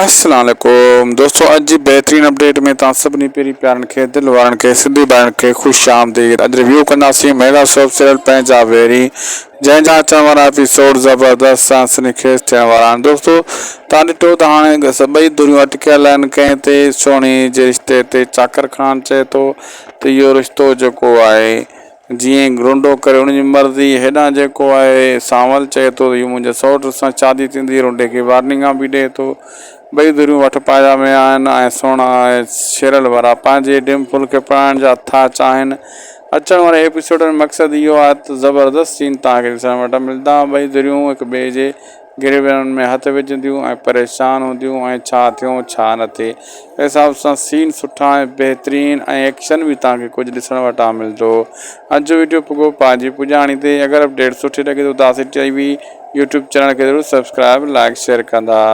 السلام عليڪم دوستو اڄ جي بهترين اپڊيٽ ۾ توهان سڀني پيري پيارن کي دل وارن کي سنڌي ڀائرن کي خوش آمديد اڄ ريويو ڪنداسين ميگا سوپ سيريل پنهنجا ويري جنهن جا اچڻ وارا ايپيسوڊ زبردست سنسني خيز ٿيڻ وارا آهن دوستو توهان ڏٺو ته هاڻي سڀئي ڌريون اٽڪيل آهن ڪنهن تي سهڻي جي رشتي تي چاڪر خان چئي ٿو ته اهو رشتو جيڪو آهي جيئن رنڊو ڪري ان جي مرضي. هيڏانهن جيڪو آهي سانول چئي ٿو ته هي منهنجي سئوٽ سان شادي ٿيندي. رنڊي کي وارننگان به ڏئي ٿو. ٻئي ڌريون وٺ پايا ۾ آهن ۽ سهڻا ۽ شيرل وارا پنهنجي ڊمپل کي پرڻائڻ جا ٿا چاهين. اچڻ واري ايپيسوڊ ۾ مقصد اهو آهي ته زبردست سين توهان کي ڏسڻ وٽ ملندا. ٻئي ڌريون هڪ ٻئي جي گريبانن ۾ هٿ وجهنديون ۽ پريشان هونديون ۽ ڇا ٿيو ڇا نه ٿئي حساب سان سين سٺا ۽ بهترين ۽ ايڪشن به توهان کي ڪجهه ڏسڻ وٽان ملندو اڄ جو وڊيو پڳو پنهنجي پڄاڻي تي اگر اپڊيٽ سٺي لڳي ته اداسي ٽي وي يوٽيوب چينل کي ضرور سبسڪرائب لائڪ شيئر ڪندا.